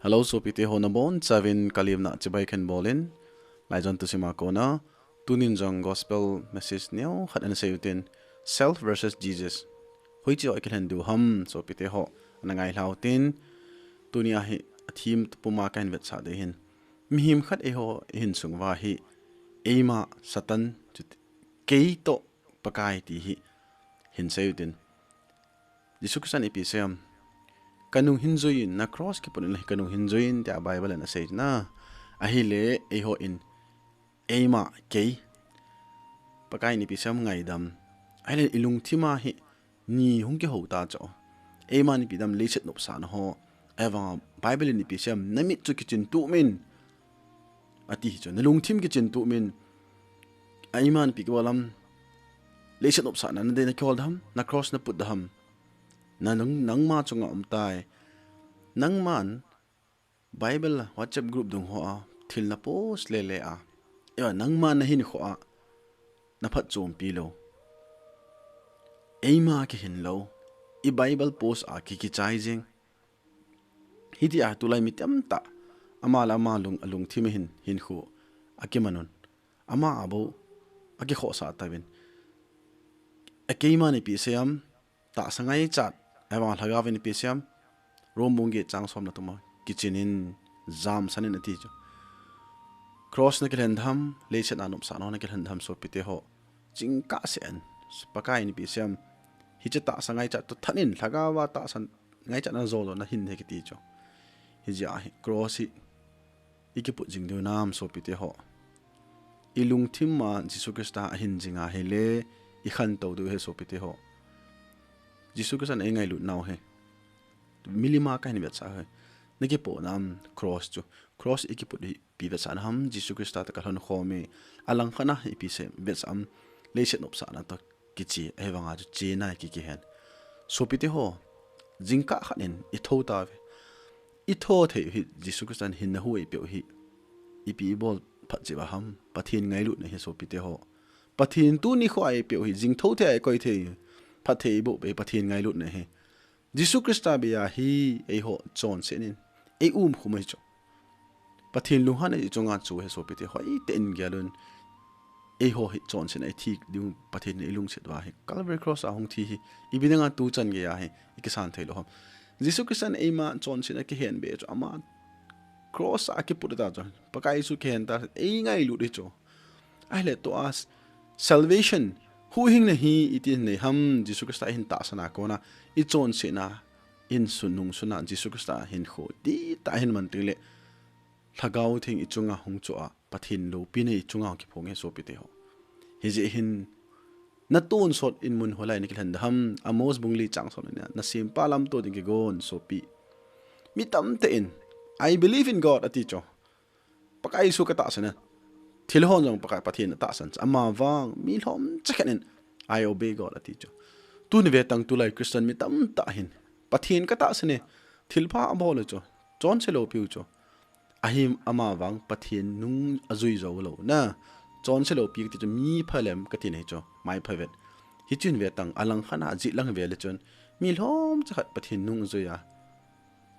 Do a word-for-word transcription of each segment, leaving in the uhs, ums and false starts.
Hello, sopite ho nabonchauvin kalemna chibai kahin bolin. Laijan thusima kona, tunin jong gospel message neokhat ana seiyu tin, self versus Jesus. Hoiche ho ikilhen diu ham, sopite ho, ana ngailhau tin, tunia hi a theme puma kahin vetsah ding ahin. Mihem khat eiho ihin sung uva hi, eima Satan, chuti, kei toh Pakai ti hi, hin seiyu tin. Jesu Christan ipi asei ham? Kanung hin juiyin, na cross kiput in la hi kanung hin juiyin, tia Bible in asei na. Ahile, eihon, eima, kei, Pakai in ipi asei ham ngaidam. Ahile, ilungthima hi, ni hung kihou ta chu. Eiman ipi dam leiset nopsahna ho. Ahivanga, Bible in ipi asei ham, namit chu kichin tumin. Ati hi chu, nalungthim kichin tumin. Eiman ipi kibol ham, leiset nopsahna nadei nakihol dam, na cross naput dam. Na nang, nangma chunga um tai. Nangman Bible WhatsApp group dung hoa thil na post lele a. Eiva nangma nahinkhoa naphatchompi lou. Eima kihin lou. I Bible post a kikichai jeng. Hitia tulai mi tamtah. Ama le ama lung, alungthim ahin, hinkho akimanun. Ama abou, akikhohsah tauvin. Akeiman ipi asei ham, tahsa ngaichat, ahivang lhagaovin ipi asei ham, Rome bung get chang somna thuma, kichinin, jamsanin ati chu. Cross nakilhen dam, leiset a nopsahna nakilhen dam sopite ho. Jingkah seh in, Pakai in ipi asei ham, hiche tahsa ngaichat toh thanin, lhagaova tahsa ngaichatna jojo nahin ahi kiti chu. Hijeh a hi, cross hi, ikiput jing diu nam sopite ho. Ilungthim a Jesu Christa ahin jing ahile, ikhantou diu ahi sopite ho. Jesu Christa in eingailut nau ahi. Milim a kahin vetsah ahi. Nakipoh nam cross chu. Cross ikiput hi ipi vetsahna ham, Jesu Christa toh kalhon khom e. Alangkhat a ipi asei vetsah ham, leiset nopsahna toh kiche, ahivanga chu chena kikihen. Sopite ho, jingkah khat in ithou tauve. Ithou thei hi Jesu Christa in hinna hu eipeu hi. Ipi ibol phat cheh uva ham, Pathen ngailutna ahi sopite ho. Pathen tuni khoa eipeu hi, jingthou thei a ikoi thei, phatthei iboh peh hi Pathen ngailutna ahi. Jesu Christa beiya hi eiho chonsetnin, eiumkhum ahi chu. Pathen lunghanna ichunga chu ahi sopite, hoitah in gelun. Eiho hi chonsetna ithi diu Pathen in eilungset uva hi. Calvary Cross a hung thi hi, ipi dinga tuchan geiya hi, ikisan thei lou ham. Jesu Christa in eima chonsetna kihen be chu ama cross a kiput ta chu. Pakai Jesu kihen ta, eingailut ahi chu. Ahile tua salvation, huhhingna hi iti nei ham, Jesu Christa ihin tahsan a kona, ichonsetna, insunung suna, Jesu Christa hinkho, dihtah ahin man teng le, Lhagao Theng ichunga hung chu a, Pathen loupina ichunga hung kiphong ahi sopite ho. Hijeh hin, natonsot in mun hoilai nakilhen dam, Amos bung li chang somna, nasempa lamto ding kigon sopi. Mi tamtah in, I believe in God, ati chu. Pakai Jesu katahsan e. Thil hon jong Pakai Pathen atahsan chu. Amavang, mi lhomcha khat in, I obey God, ati chu. Tuni ve tang tulai Christian mi tamtah hin. Pathen katahsan e. Thilpha abol e chu. Chonse loupiu chu. Ahin amavang Pathen nung ajui jou lou. Na. Chonse loupi kati chu mi phalem kati nei chu. Mai phavet. Hichun ve tang alangkhat a jihlang ve le chun. Mi lhomcha khat Pathen nung ajui a.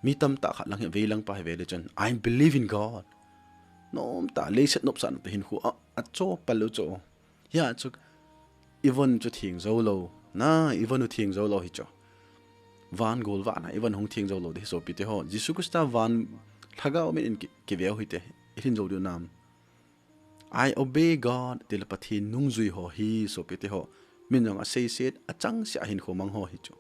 Mi tamtah khat lang hi veilang pa hi ve le chun, I believe in God. Nomtah, leiset nopsahna toh hinkho a, acho pal u chu. Hia chu, ivon chu theng jou lou. Na, ivon u theng jou lou hi chu. Van gol vana, ivon hung theng jou lou ding hi sopite ho. Jesu Christa van Lhagao min in ki, kiveu hite. Ilhin jou diu nam. I obey God, tile Pathen nungjui ho hi, sopite ho. Min jong aseiset, achangseh a hinkho mang ho hi chu.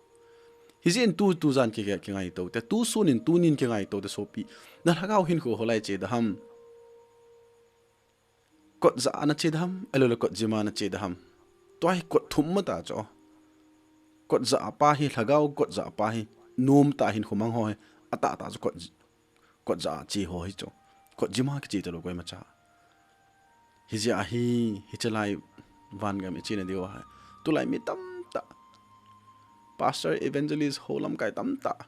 Hijeh in tu, tujan ki, ki, kingaito te, tusun in tunin kingaito te sopi. Na lhagao hinkho hoilai che ding ham. Kot jah a nache ding ham, ahilouleh kot jim a nache ding ham. Tua hi kot thum mata chu. Kot jah a pa hi, lhagao kot jah a pa hi. Nomtah hinkho mang ho hi. Atahtah chu kot j-, kot jah a che ho hi chu. Kot jim a kiche talou koimacha. Hijeh a hi, hiche lai van gam ichena diu ahi. Tulai mi tamtah. Pastor, evangelist, ho lamkai tamtah.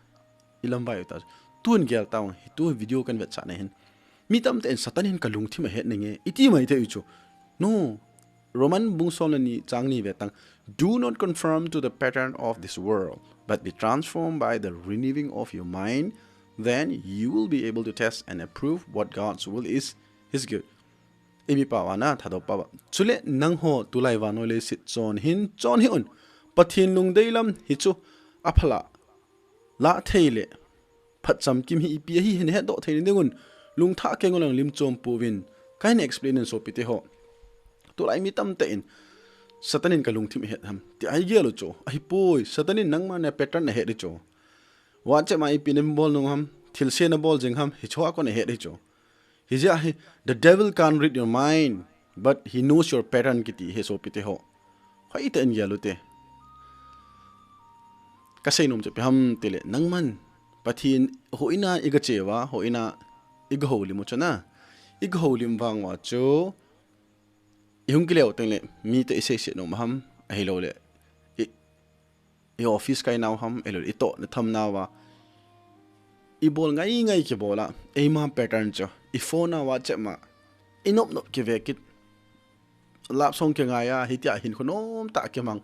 Ilamvai u ta. Tun gel tau, hitu video kahin vetsahna hin. Mi tamtah in Satan hin kalungthim ahet nange. Iti mai thei u chu. No. Roman bung som le ni chang ni ve tang. Do not conform to the pattern of this world, but be transformed by the renewing of your mind, Then you will be able to test and approve what God's will is, his good. Eimi pao a na, thado pao a. Chule nangho tulai vannoi leiset chon hin, chon hih un. Pathen lungdei lam hichu apha lah, lah thei le phatchomkim hi ipi ahi hin hetdoh thei nading un, lungthah keng un lang lim chom pouvin, kahin explain in sopite ho. Tulai mi tamtah in, Satan in ka lungthim ahet ham tia hi gel u chu. Ahipoi, Satan in nangma na pattern ahet di chu. WhatsApp a ipi nabol nung ham, thilse nabol jing ham, hichu a kon ahet di chu. Hijeh a hi, the devil can't read your mind, but he knows your pattern kiti hi sopite ho. Hoitah in gel u te. Ka seinom chu ipi ham tile, nangman Pathen houin a i ga che uva, houin a i ga houlim u chu na. I ga houlim vang uva chu, i hung kile u teng le, mite i seiset nom ham, ahilou le, i, i office kai nau ham, ahilou le, i tohna tham nauva, i bol ngai ngai kibol a, eima pattern chu, i phone a WhatsApp ma, i nop nop kive kit, love song kingai a, hitia hinkho nomtah kimang.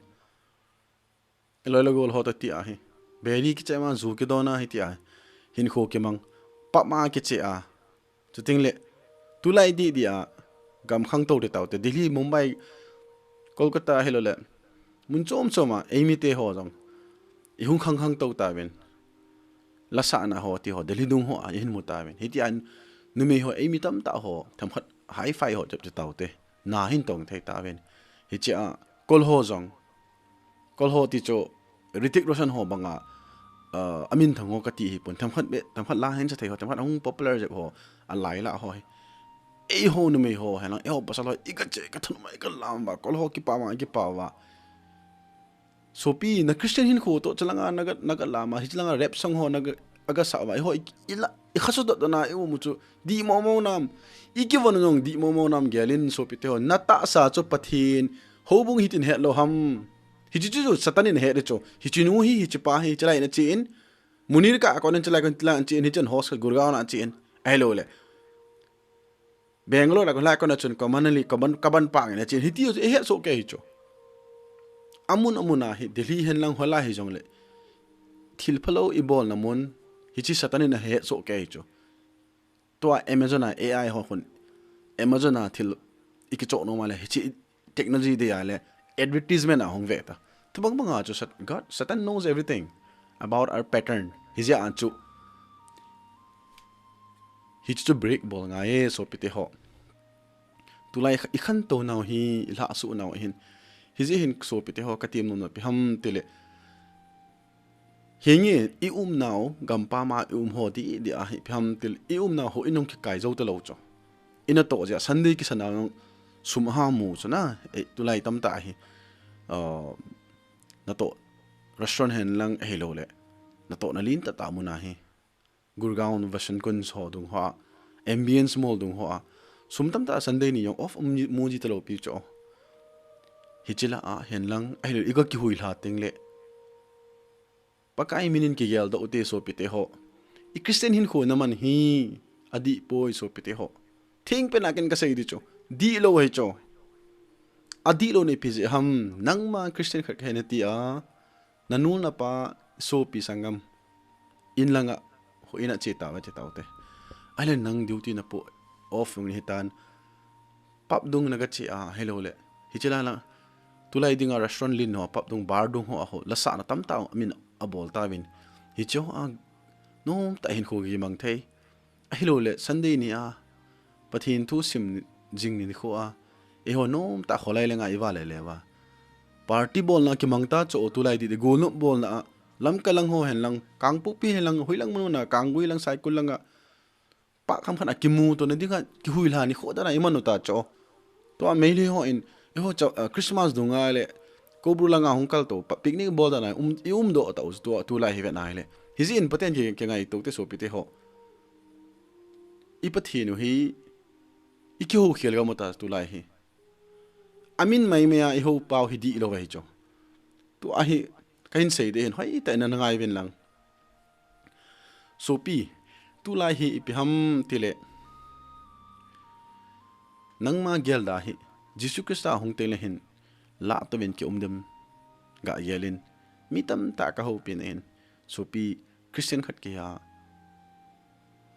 Loi le gol ho toh tia hi. Beri kiche ma, ju kidon a hitia hi. Hinkho kimang. Pub ma kiche a. Chuteng le, tulai didi a, gam khangtou di taute. Delhi, Mumbai, Kolkata hilou le, mun chom chom a, eimi te ho jong i hung khang khangtou tauvin. Lasahna ho ti ho, Delhi dung ho a i hin mu tauvin. Hitia numei ho, eimi tamtah ho, themkhat hi-fi ho chep chep taute. Na hin tong thei tauvin. Hichea, kol ho jong, kol ho ti chu, Hrithik Roshan ho banga, uh, amin thang ho kati hi pon. Themkhat be, themkhat la hin sa thei ho, themkhat hung popular jep ho, alai la ho hi. Eiho numei ho, hilang eiho pasal ho, i ga che, ka thanop ma, i ga lam uva, kol ho kipa ma, i kipa uva. Sopi, na Christian hinkho toh, chalanga na ga, na ga lam a, hichalanga rap song ho, na ga, a ga sa uva, eiho, i, i la, i khasu dot na, i um u chu, dih momo nam, i kivon u jong, dih momo nam, gel in, sopite ho, na tahsa chu Pathen, houbung hitin het lou ham. Hiche chu, chu Satan in ahet di chu. Hiche nu hi, hiche pa hi, chalai na che in. Munirka a kon in chalai kon in che in, hichen house ka Gurgaon a che in. Ahilou le, Bangalore a kon lai kon a chun ka Manali, ka ban, ka ban pang in a che in. Hiti chu, i het soh kei hi chu. Amun amun a hi, Delhi hen lang hola hi jong le. Thil phalou i bolna mun, hiche Satan in ahet soh kei hi chu. Tua Amazon a A I ho khun, Amazon a thil i kichoh nom a le, hiche technology dei a le, advertisement a hung ve ta. Thubang bang a chu Sat-, God, Satan knows everything about our pattern. Hijeh a chu, hichu break bol ngai e, sopite ho. Tulai kha-, i khantou nau hi, i lhahsuh nau hin. Hijeh hin sopite ho, ka tem nom na ipi ham tile. Hinge, i umnau, gampam a i um ho di, di a hi, ipi ham tile, i umnau houin hung kikai jou talou chu. I natoh jeh a, Sunday kisan a jong sum aha mu chu na, eh, tulai tamtah hi. Uh, natoh restaurant hen lang ahilou le, natohna lentah tah mun a hi. Gurgaon, Vasant Kunj ho dung hoa, Ambience Mall dung hoa, sum tamtah Sunday ni jong off um ji, mu ji talou pi chu. Hiche lah a, hen lang, ahilou, i ga kihuilha teng le. Pakai min in kigeldoh u te sopite ho. I Christian hinkho na man hi, adih poi sopite ho. Thengpen a ken ka sei di chu. Dihlou ahi chu. Adihlou na ipi jeh ham, nangma Christian khat kahi nati a. Na nu na pa, sopi sanggam. In lang a, houin a che tauva, che taute. Ahile nang duty na po off nung ni hitan. Pub dung na ga che a, ahilou le. Hiche lai lang, tulai ding a restaurant len ho, pub dung, bar dung ho a ho, lasahna tamtah min abol tauvin. Hiche ho a, nomtah hinkho kimang thei. Ahilou le, Sunday ni a, Pathen thu sim jing nikho a, eiho nomtah kholai le nga i va le le uva. Party bolna kimang ta chu, tulai di di, golnop bolna a, Lamka lang ho hen lang, Kangpokpi hen lang, hoilang mun a, Kanggui lang, Saikul lang a, pah khamkhat a kimu to na ding a, kihuilha nikho dan a i man u ta chu. Tua Meitei ho in, eiho cha, ah, Christmas dung a le, Koubru lang a hung kal to, pa, picnic bol dan a, um, i umdoh ta u, tua, tulai hi vet na hile. Hijeh in Pathen ki, kingaito te sopite ho. I Pathen u hi, i kihoukhel gam u ta tulai hi. Amin maimai a i hou pau hi dihlou ahi chu. Tua hi, kahin sei de hin, hoitah in na ngai uvin lang. Sopi, tulai hi ipi ham tile. Nangma gel da hi, Jesu Christa hung teng le hin, lah touvin ki um dem ga gel in, mi tamtah ka houpi na hin, sopi, Christian khat kihi a,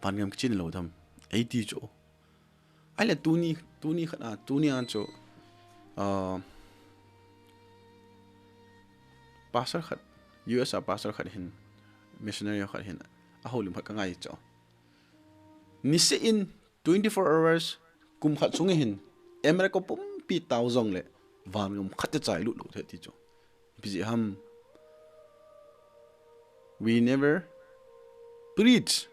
vangam kichen lou dam. Eiti chu. Ahile tuni, tuni khat a, tuni a chu, ah, pastor khat, U S a pastor khat hin, missionary khat hin, ahoulim khat kangai chu. Niseh in twenty-four hours, kum khat sung hin, America pumpi tao jongle, vangam khat te chai lut lou thei ti chu. Ipi jeh ham. We never preach.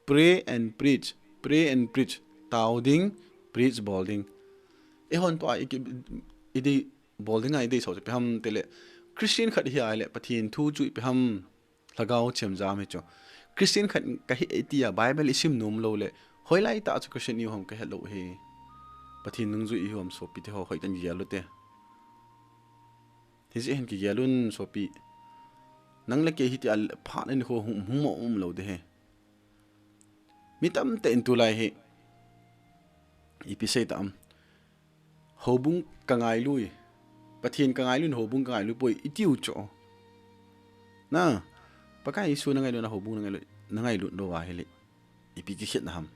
Pray and preach. Pray and preach. Tao ding, preach bol ding. Eihon tua i ki, i dei bol dinga i dei sao chu ipi ham tile. Christian khat hi ahile, Pathen thu chu ipi ham. Lhagao chemjam hi chu. Christian khat kahi e tia Bible i sim nom lou le. Hoilai tah chu Christian i ham kahe lou hi. Pathen nungjui i ham sopi te ho hoiten gel u te. Hijeh hin kigel un sopi. Nang le kei hi tia phat in ho hung, hung mo um lou de he. Mi tamtah in tulai hi. Ipi sei ta am. Houbung ka ngailui. Pathen ka ngailui, houbung ka ngailui poi, i tiu chu. Na, Pakai Jesu na ngailu na houbung na ngailu, na ngailu lou va hile. Ipi kikhetna ham.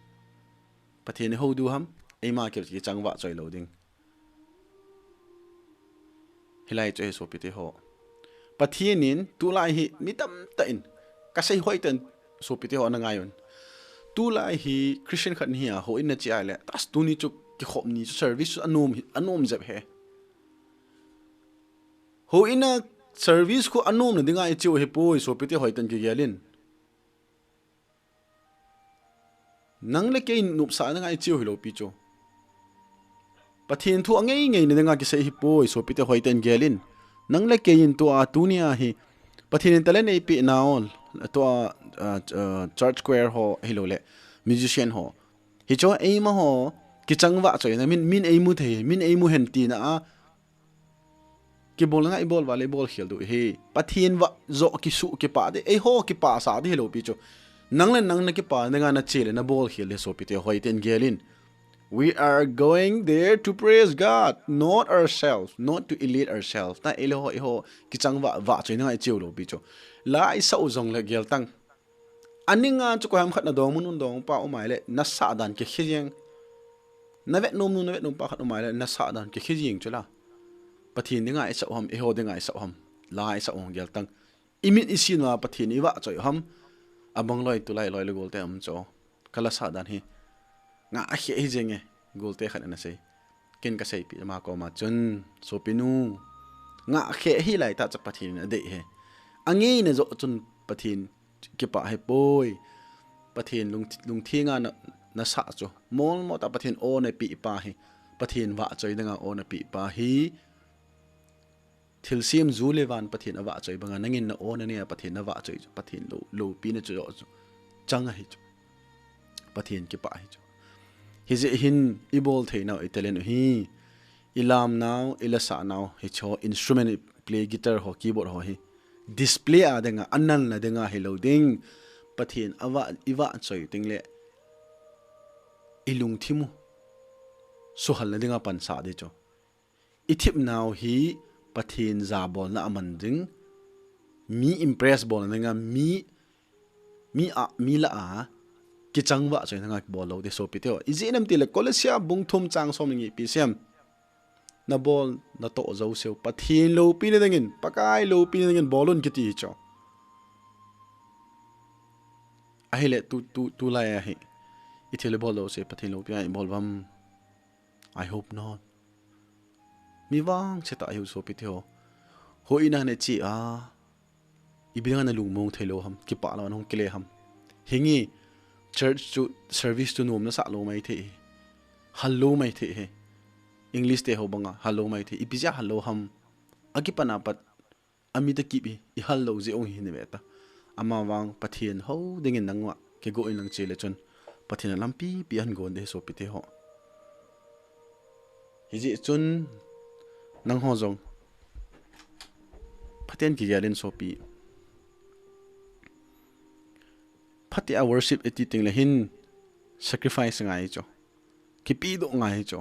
Pathen i hou diu ham, eima kichang vahchoi lou ding. Hilai chu hi sopi te ho. Pathen in tulai hi mi tamtah in kasei hoiten sopi te ho na ngai un. Tulai hi Christian khat ni a houin na che ahile, tas tuni chu kikhop ni chu service chu anom hi, anom jep he. Houin a service khu anom na dinga i cheu hi poi sopi te hoiten kigel in. Nang le kei nopsahna ngai cheu hilou pi chu. Pathen thu angeingei na dinga kisei hi poi, sopi te hoiten gel in. Nang le kei in tua tunia hi Pathen in talent eipeh nau, tua, ah, ah, church choir ho hilou le, musician ho. Hichu eima ho, kichang vahchoi na, min, min eimu thei, min eimu hen tina a, kibol ngai bol vale bol khel diu hi. Pathen vah jo kisuh kipah ding, eiho kipah sa ding hilou pi chu. Nang le nang na kipah dinga na che le na bol khel le sopi te hoiten gel in. We are going there to praise God, not ourselves, not to elevate ourselves. Na eiho, eiho, kichang vah, vahchoi na ngai cheu lou pi chu. La i sa u jong le gel tang. Aninga chu koiham khat na dong mun un dong pa um ahile, na sah dan kikhe jeng. Na vet nom nu, na vet nom pa khat um ahile, na sah dan kikhe jeng chu la. Pathen dinga i sa u ham, eiho dinga i sa u ham. La i sa u ham gel tang. I mit i sin uva Pathen i vahchoi u ham. Abang loi tulai loi le gol te um chu. Ka la sah dan hi. Ngah khe hi jeng e, gol te khat na sei. Ken ka seipi ama koma chun, sopi nu, ngah khe hi lai tah chu Pathen in adei he. Angeina jo chun Pathen kipah hi poi. Pathen lung, lungthenga na, na sah chu. Molmo tah Pathen o na peh pa hi. Pathen vahchoi dinga o na peh pa hi. Thilsem ju le van Pathen avahchoi banga nangin na o na nei a Pathen na vahchoi chu, Pathen lou, loupina chu, chu chang ahi chu. Pathen kipah ahi chu. Hijeh hin i bol thei nau i talent u hi. I lam nau, i la sah nau, hicho instrument i play guitar ho, keyboard ho hi. Display a dinga, anal na dinga hilou ding. Pathen avah, i vahchoi ding le. I lungthim u. Suhal na dinga pansa ding chu. I thip nau hi Pathen jabolna a man ding, mi impress bolna dinga, mi, mi a, mi lah a, kichang vahchoi dinga bol lou ding sopi te ho. Ijeh inem itile Kolosia bung thum chang som le ni ipi sem. Na bol, na toh jouse u. Pathen loupina dingin, Pakai loupina dingin bol un kiti hi chu. Ahile tu, tu, tulai ahi. I thil i bol jouse Pathen loupina i bol uvam. I hope not. Mi vangse tah ahiu sopi te ho. Houin a na che a. Ipi dinga na lungmong thei lou ham, kipah lou a na hung kile ham. Hinge church chu service chu nom na sah lou mai thei. Hal lou mai thei he. English te ho banga hal lou mai thei. Ipi jeh a hal lou ham. Akipan a pat Ami ta kip hi, i hal lou jeh ong hi ni ve ta. Ama vang Pathen hou dingin nangma kigo in lang che le chun Pathen a lampi pi ahin gon ding hi sopi te ho. Hijeh chun nangho jong phaten kigel in sopi. Phatea worship i ti teng le hin sacrifice ngai chu. Kipedoh ngai chu.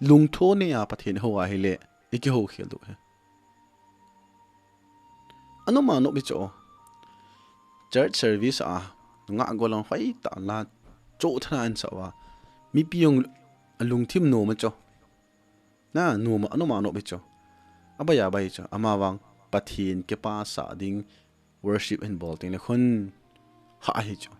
Lungthim nei a Pathen hou ahile, i kihou khel diu ahi. Anoma nop hi chu. Church service a, Nungah gollhang hoitah la, choh thana ahin sah uva. Mipi jong alungthim nom a chu. Na, nom a, anom a anom hi chu. Abai a bai chu. Amavang Pathen kipasah ding worship ahin bol teng le khun hah ahi chu.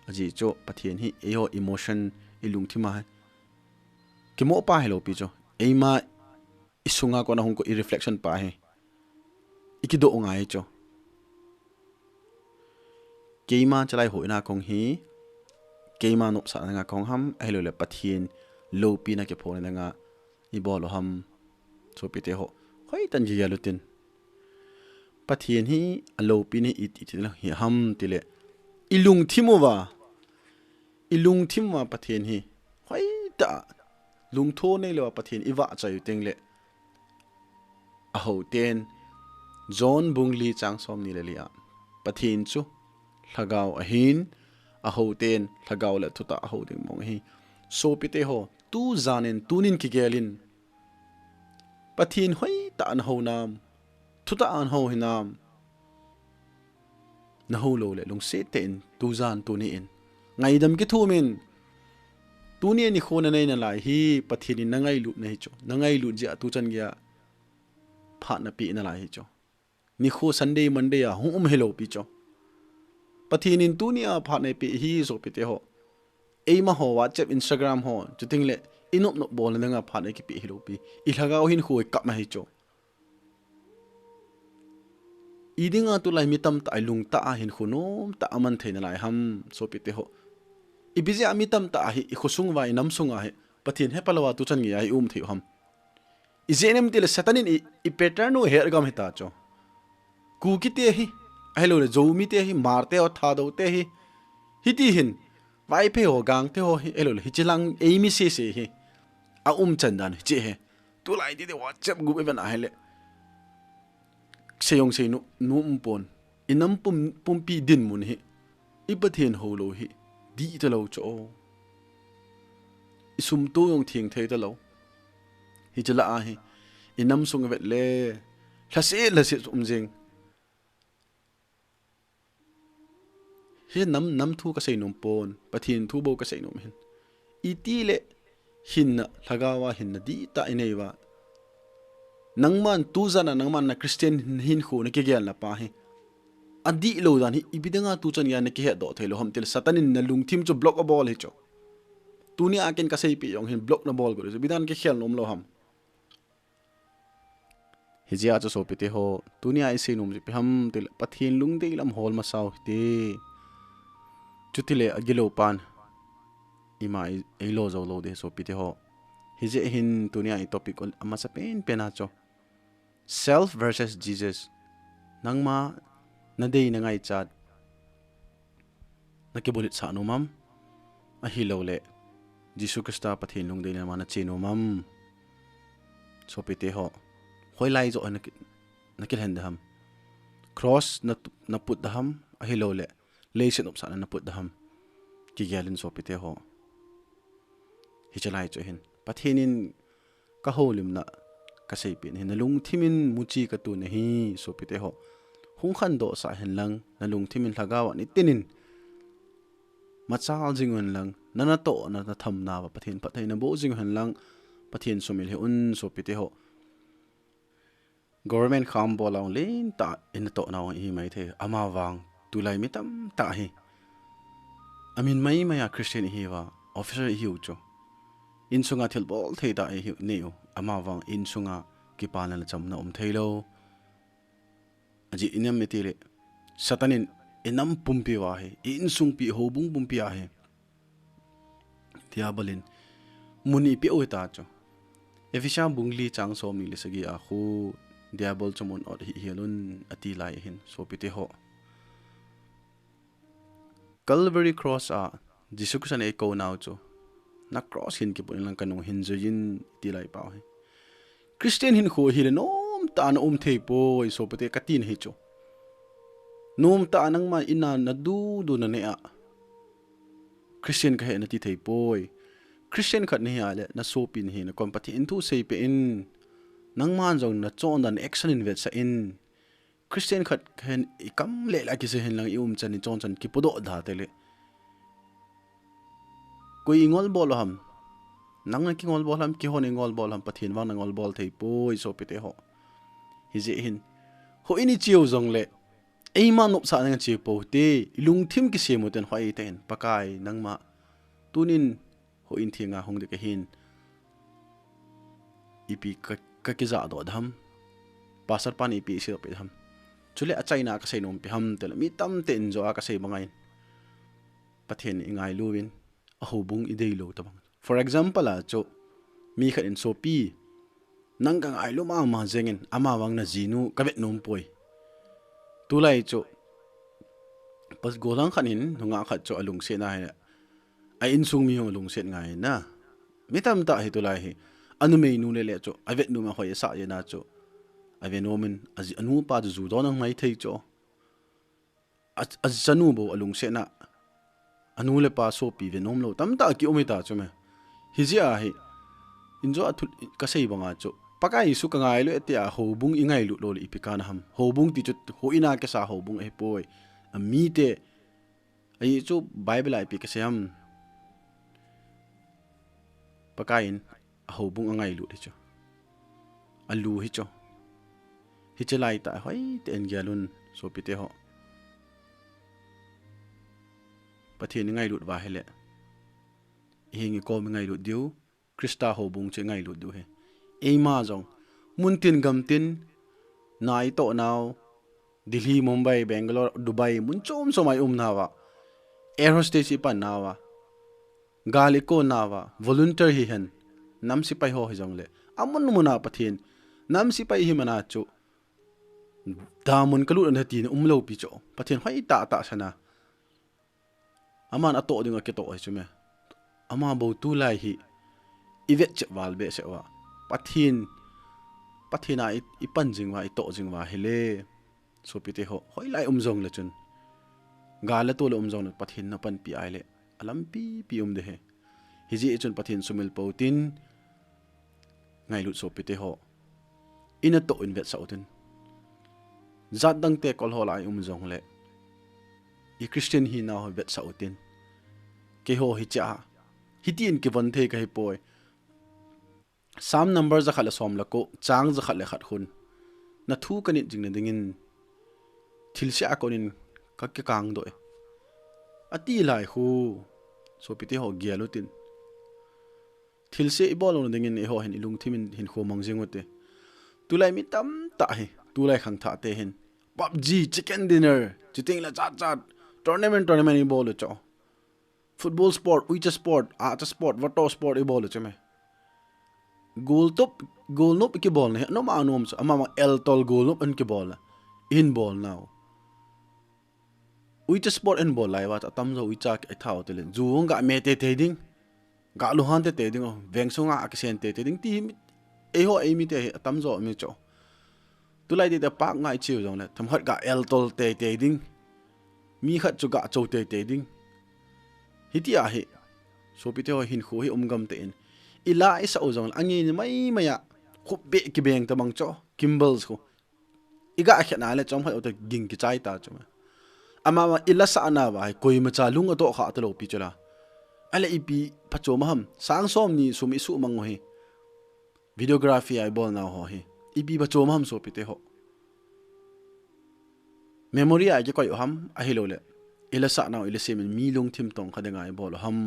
Ajeh chu Pathen hi eiho emotion, ilungthim a hi kimoh pa hilou pi chu. Eima isunga kona hung ko i reflection pa hi. Ikidoh ngai chu. Keima chalai hoina kong hi, keima nopsahna danga kong ham, ahilou le Pathen loupina kiphona danga ibol u ham, sopite ho. Hoitah in kigel utin. Pathen hi aloupina hi iti, iti hi ham tile, ilungthim uva, ilungthim uva Pathen hi hoitah a lungthim nei louva Pathen ivahchoi u teng le, ahou ten, John bung li chang somni le li a, Pathen chu lhagao ahin, ahou ten lhagao le thutah a hou ding mong ahi. Sopite ho, tujan in, tunin kigel in, Pathen hoitah a nahou nam, thutah a nahou hinam? Nahou lou le lungset tah in, tujan tuni in ngaidam kithum in. Tuni a nikho nanei nalai hi Pathen in nangailutna hi chu. Nangailut jeh a tuchan geiya phatna peh nalai hi chu. Nikho Sunday, Monday a hung um hilou pi chu. Pathen in tuni a phatna eipeh hi sopite ho. Eima ho WhatsApp, Instagram ho, chuteng le inop nop bolna danga phatna eikipeh hilou pi. Ilhagao hinkho ikap ma hi chu. Idinga tulai mi tamtah a ilungtah a hinkho nomtah a man thei nalai ham, sopite ho? Ipi jeh a mi tamtah a hi, ikhosung uva, inam sunga hi Pathen hepha louva tuchan geiya i um thei u ham? Ijeh inem tile Satan in i, i pattern u ahet gam hita chu. Kukite hi, ahilou le Zomite hi, Hmar te ho, Thadou te hi, hiti hin, Vaiphei ho, Gangte ho hi, ahilou le hiche lang eimi sese hi aumchan dan hiche hi. Tulai titi WhatsApp group iven a hile, sei jong sei nom, nom pon. Inam pum, pumpi dinmun hi, i Pathen hou lou hi dih talou chu. Isum toh jong theng thei talou. Hiche lah a hi, inam sung ivet le, lhaset, lhaset um jeng. Hi nam, nam thu kasei nom pon, Pathen thu bou kasei nom hin. Itile hinna, lhagao a hinna dihtah inei uva, nangman tujan a nangman na Christian hinkho nakigelna pa hi adih lou dan hi ipi dinga tuchan geiya nakihetdoh thei lou ham tile Satan in nalungthim chu block abol hi chu. Tuni a ken kaseipeh jong hin block nabol got chu, ipi dan kikhel nom lou ham? Hijeh a chu sopite ho, tuni a isei nom chu ipi ham tile Pathen lungdei lam hol masa u hite. Chutile agilou pan ima ei, eilo jou lou ding sopite ho. Hijeh hin tuni a i topic amasapen pen a chu, self versus Jesus. Nangma nadei nangaichat nakibulut sah nom am? Ahilou le Jesu Christa Pathen lungdei lam a nache nom am? Sopite ho, hoilai joh a naki, nakilhen ding ham? Cross na, naput ding ham? Ahilou le leiset nopsahna naput ding ham? Kigel in sopite ho. Hiche lai chu hin Pathen in kahoulimna kaseipeh na hi, nalungthim in muchi katoh na hi sopite ho. Hung khandoh sah hen lang, nalungthim in lhagao a nitin in machal jing un lang, na natohna, nathamna uva Pathen phattheina boh jing hen lang, Pathen sumil hih un sopite ho. Government kham bol a hung lentah in natohna hung ihi mai thei. Amavang tulai mi tamtah hi amin maimai a Christian ihiuva, officer ihiu chu, insunga thilbol thei tah ihiu, neiu. Amavang insunga kipana le chamna um thei lou. Ajeh inem itile Satan in inam pumpi uva hi, i insungpi, houbung pumpi a hi Diabol in mun ipeh u hita chu. Ephesa bung li chang somni le sagi a khu, Diabol chu mun ot hih hel un ati lai ahin sopite ho. Calvary Cross a Jesu Christa in eikou nau chu, na cross hin kiput in lang kanung hin jui in, ati lai pau hi. Christian hinkho hile nomtah a na um thei poi, sopite, kati na hi chu. Nomtah a nangma in a nadu du naneh a Christian kahi nati thei poi. Christian khat nahi a le, na sopi nahi na kon Pathen thu seipeh in, nangman jong na chondan action in vetsah in. Christian khat kahin, i kam le la kisei hin lang, i umchan i chonchan kipodoh da teng le, koi i ngol bol u ham? Nang na kingol bol ham, keihon i ngol bol ham, Pathen vang na ngol bol thei poi, sopite ho. Hijeh hin, houin i cheu jongle, eima nopsah na cheu pou te, i lungthim kisem u ten hoi te in, Pakai nangma, tunin houin thenga hung ding kahin, ipi ka, ka kijahdoh ding ham? Pastor pan ipi iseidoh peh ding ham? Chule achaina a kasei nom ipi ham tile, mi tamtah in jo a kasei bang ahin, Pathen i ngailu uvin, a houbung i deilou tabang. For example a chu, mi khat in, sopi, nang ka ngailu mama jeng in, ama vang na jinu ka vet nom poi. Tulai chu, pas gollhang khat in, nungah khat chu alungset na hi, a insung mi hung alungset ngai na. Mi tamtah hi tulai hi, a numeinu le le chu, a vet nom a hoi asah jeh a chu, a vet nom in, a ji, a nupa chu ju don angai thei chu. A, a chanu bou alungset na, a nu le pa sopi ve nom lou tamtah kium hita chu me. Hijeh a hi, in jo a thu kasei banga chu, Pakai Jesu ka ngailu e tia houbung i ngailut lou le ipi kana ham? Houbung ti chu houin a kisa houbung ahipoi. A mite, ahi chu Bible a ipi kasei ham? Pakai in a houbung angailut hi chu, alu hi chu. Hiche lai tah hoi tah in gel un, sopite ho. Pathen i ngailut uva ahile, i heng i kom i ngailut diu, Christa houbung chu i ngailut diu ahi. Eima jong, mun tin gam tin, na i toh nau, Delhi, Mumbai, Bangalore, Dubai, mun chom chom a i um nauva, air hostess i pan nauva, gal i kon nauva, volunteer hihen, nam sepai ho hijongle, amun mun a Pathen, nam sepai ihi man a chu, damun kalut un ahi tina umlou pi chu, Pathen hoi tah tah sana. Aman atoh ding a kitoh hi chu me. Ama bou tulai hi i vetchep val behseh uva, Pathen, Pathen a i, i pan jing uva, i toh jing uva ahile, sopite ho, hoilai um jongle chun, gal le tol le um jongle Pathen na panpi ahile, alampi pi um ding ahi. Hijeh chun Pathen sumil pou tin, ngailut sopite ho, i natoh in vetsah utin. Jat dangte kol ho lah a i um jongle, i Christian hinau ho vetsah utin. Keiho hichea, hitin kivon thei kahipoi. Psalm number jakhat le som le ko, chang jakhat le khat khun, na thu kanit jing na dingin, thilse a konin ka, kakangdoh e, ati lai khu, sopite ho gel utin. Thilse i bol louna dingin eiho hin i lungthim in hinkho mang jing ute. Tulai mi tamtah hi, tulai khangthah te hin, PUBG, chicken dinner, chuting le chat chat, tournament, tournament i bol u chu. Football sport, uicha sport, acha sport, vato sport i bol u chu me. Goltop, golnop i kibol na hi, anom anom chu, amama eltol golnop in kibol na, in bol nau. Uicha sport in bol lai uva chu, atamjo uicha kithao tele, ju hung ga me teitei ding, ga lunghang teitei ding, veng sunga akisen teitei ding, ti eiho eimite hi atamjo mi chu. Tulai tite park ngai cheu jongle, themkhat ga eltol teitei ding, mi khat chu ga cho teitei ding. Hitia hi, sopite ho hinkho hi um gam tah in, i la i sah u jongle, angin mai mai a, khup beh kibeng tabang chu, gimbals khu. I ga khet na le chomkhat u te ging kichai ta chu me. Amama i lasah nauva hi, koimacha lung atoh kha talou pi chu la. Ale ipi phachom ham, sang somni sum i suhmang u hi. Videography a i bol nau ho hi, ipi phachom ham sopite ho. Memory a i kikoi u ham, ahiloule, i lasah nau i lasem in mi lungthim tongkha dinga i bol u ham.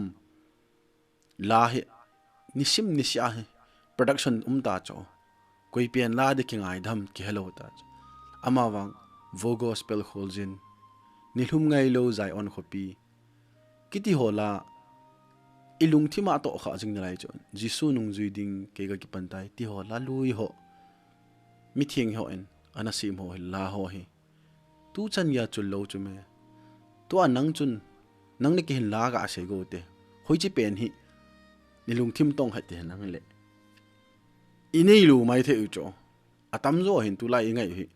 La hi, nisim nisea hi, production um ta chu. Koi pen la ding kingai dam kihelou ta chu. Amavang, Vo Gospel kholjin, Nilhum ngailou Zion khopi, kiti ho la, i lungthim a tohkha jing nalai chu, Jesu nungjui ding kei kakipan tai, ti ho la lui ho. Mitheng hon, ana sem ho hi, la ho hi. Tuchan geiya chul lou chu me. Tua nang chun, nang le kei hin la kasei go te. Hoiche pen hi, ni lungthim tongkha te nang le. I neilou maithei u chu. Atamjo hin tulai i ngai u hi.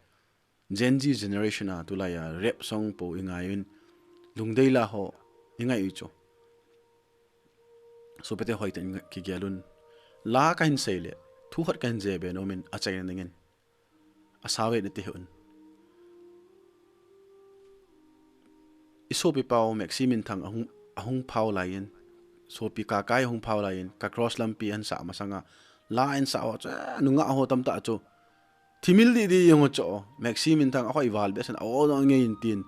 Gen Z generation a tulai a rap song po i ngai un. Lungdei la ho i ngai u chu. Sopite hoiten kigel un. La kahin sei le, thu khat kahin jih be nom in achaina dingin. Asave nati un. isopi pau Maxi Minthang ahung, ahung phau laiyin, sopi Kakai ahung phau laiyin, ka cross lampi ahin sah masanga, la ahin sah ho chu, eh, nungah ho tamtah chu thimil didi jong chu, Maxi Minthang ahoi val behseh in, aw, dong ngei in tin,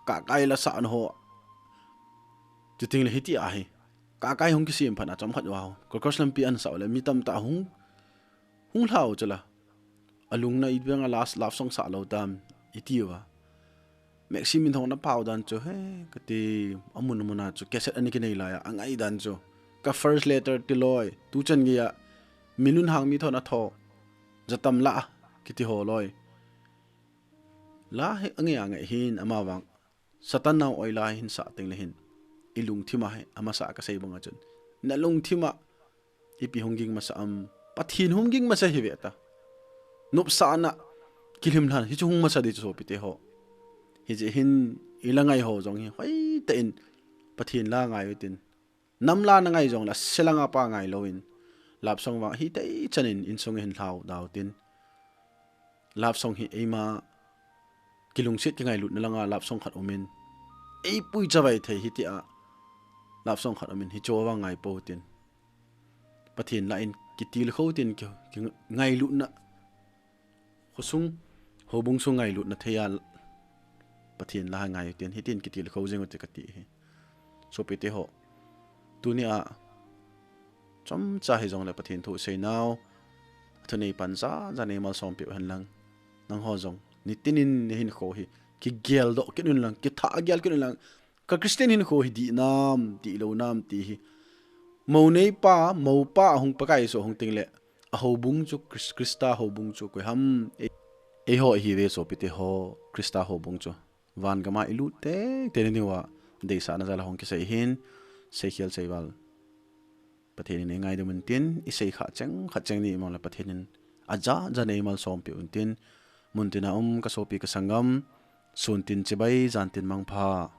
Kakai la sahna ho. Chuting le hiti ahi. Kakai hung kisem phat na chomkhat uva, ka cross lampi ahin sah u le, mi tamtah hung, hung lhau chu la. Alungna ibang a last love song sah lou tam, iti uva. Maxi Minthang na phau dan chu, he, kati, amun amun a chu, cassette ana kinei laiya, angai dan chu. Ka first letter ti loi, tuchan geiya, Minlunhang mi thon atho, Jatam la, kiti ho loi. La hi, angai angai hin, ama vang. Satan nau oi la hin sah teng le hin. Ilungthim a hi, amasa kasei banga chun. Nalungthim a, ipi hung ging masa am, Pathen hung ging masa hi ve ta. Nopsahna, kilhim lhan, hichu hung masa di chu sopite ho. Hiche hin, ila ngai ho jong hi, hoitah in, Pathen la ngai utin. Nam la na ngai jong la, se langa pa ngai louvin. Love song vang, hitah chan in, insung hin lhau dau tin. Love song hi eima kilungset kingailutna langa love song khat umin. Eipui chavai thei hitia love song khat umin, hicho vang ngai pou tin. Pathen la in kitilkhou tin ki, kingailutna. Khosung, houbung sung ngailutna thei a Pathen la ngai tin, hitin kitilkhou jing ute kati hi. Sopite ho. Tunia, chomcha hijongle Pathen thu seinau, athunei pan ja, ja nei malsom peh u hen lang. Nangho jong, nitin in nahinkho hi, kigeldoh kit un lang, kitha gel kit un lang. Ka Christian hinkho hi dih nam, dih lou nam ti hi. Mou neipa, moupa ahung Pakai Jesu ahung teng le, ahoubung chu Chris-, Christa houbung chu koi ham, ei, eiho ihi ve sopite ho, Christa houbung chu. Van gama ilut teng teng ni uva, deisahna jal a hung kisei hin, seikhel seival. Pathen in eingaidam un tin, isei kha cheng, kha cheng ni iman le Pathen in aja, ja nei malsom peh un tin, mun tina um ka sopi ka sanggam, sun tin chibai, jan tin mangpha.